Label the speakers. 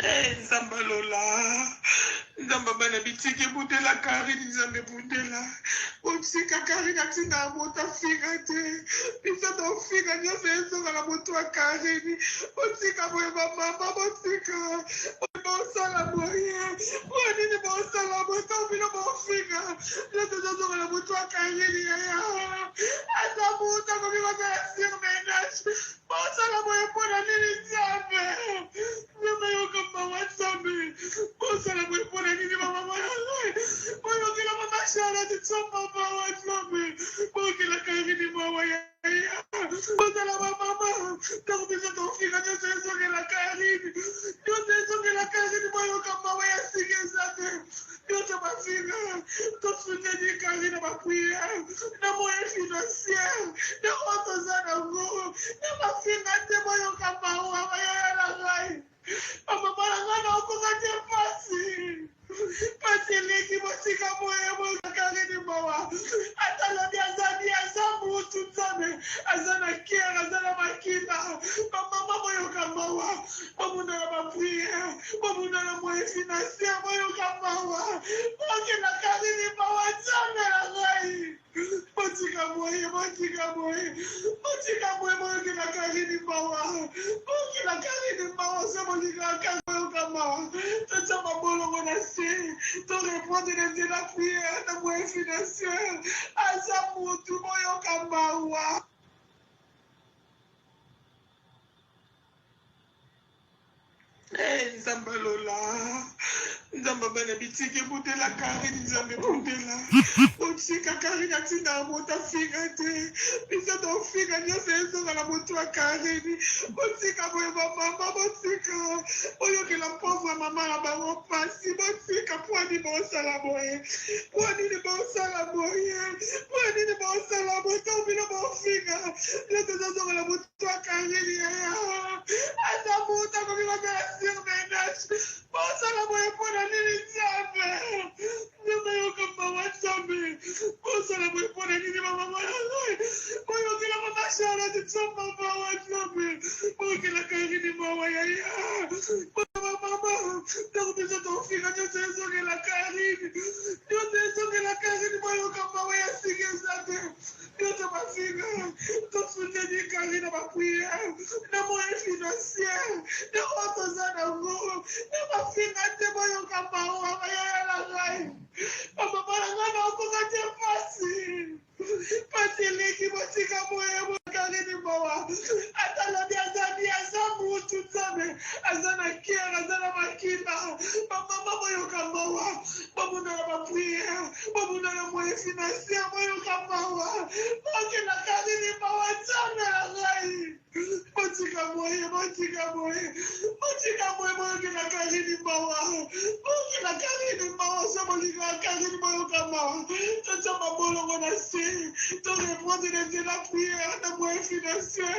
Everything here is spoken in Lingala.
Speaker 1: Eh, Nzambe alola, Nzambe bana bitike, bundela Karine, Nzambe bundela, botika Karine atinda moto afinga te, biso tofinga nyonso ezonga na moto ya Karine, botika boye bamama, botika bosala boye, mpo nini bosala boye ntango bino bofinga nyonso ezozonga na moto ya Karine? Yaya aza moto akoki kosala surmenage. Bosala boye mpo na nini, Nzambe? Nzambe, yoka mawa, Nzambe. Bosala boye mpo na nini, bamama na ngai? Boyokela mama Charlotte Tsomba mawa, Nzambe. Boyokela Karine mawa, yaya. Bozala bamama. Ntango biso tofika, nyonso ezongela Karine, nyonso ezongela Karine. Boyoka mawa ya sika eza te. Nyonso bafinga, tosuteni Karine na bapriere, na moyen financière, na oyo toza nango, na mafinga te. Boyoka mawa, bayaya na ngai, bamama na ngai, na okoka te. Pasi, pasi eleki. Botika boye, boyoka Karine mawa. Ata lobi azali, aza mutu, Nzambe, aza na kere, aza na makila. Bamama, boyoka mawa, bobunda na bapriere, bobunda na moyen financière. Boyoka mawa, bokela Karine mawa, Nzambe na ngai. Botika boye, botika boye, botika boye. Boyokela Karine mawa, bokela Karine mawa. So bolingaka Karine, boyoka mawa. Totya mabolongo na se, torépondre na nzela prière, na moyen financière. Aza mutu, boyoka mawa. Eh, Nzambe alola, Nzambe bana bitike, bundela Karine, Nzambe bundela. Botika Karine atindaka moto afinga te, biso tofinga nyonso ezonga na moto ya Karine. Botika boye, bamama, botika. Boyokela pauvre mama na bango mpasi. Botika. Mpo nini bosala boye? Mpo nini bosala boye? Mpo nini bosala boye? Ntango bino bofinga, nyonso ezozonga na moto ya Karine. Yaya aza moto akoki kosala surmenage. Bosala boye mpo na nini, Nzambe? Nzambe, yoka mawa, Nzambe. Bosala boye mpo na nini, bamama na ngai? Boyokela mama Charlotte Tsomba mawa, Nzambe. Boyokela Karine mawa, yaya. Bamama, ntango biso tofinga, nyonso ezongela Karine, nyonso ezongela Karine. Boyoka mawa ya sika eza te. Nyonso bafinga, tosuteni Karine na bapriere, na moyen financière, na oyo toza nango, na mafinga te. Boyoka mawa, bayaya na ngai, bamama na ngai, na okoka te. Pasi, pasi eleki. Botika boye, bokarine mawa. Ata lobi azali, aza mutu, Nzambe, aza na kere, aza na makila. Bamama, boyoka mawa, bobunda na bapriere, bobunda na moyen financière. Boyoka mawa, bokela Karine mawa, Nzambe na ngai. Botika boye, botika boye, botika boye. Boyokela Karine mawa, bokela Karine mawa. So bolingaka Karine, boyoka mawa. Totya mabolongo na se, torépondre na nzela prière, na moyen financière.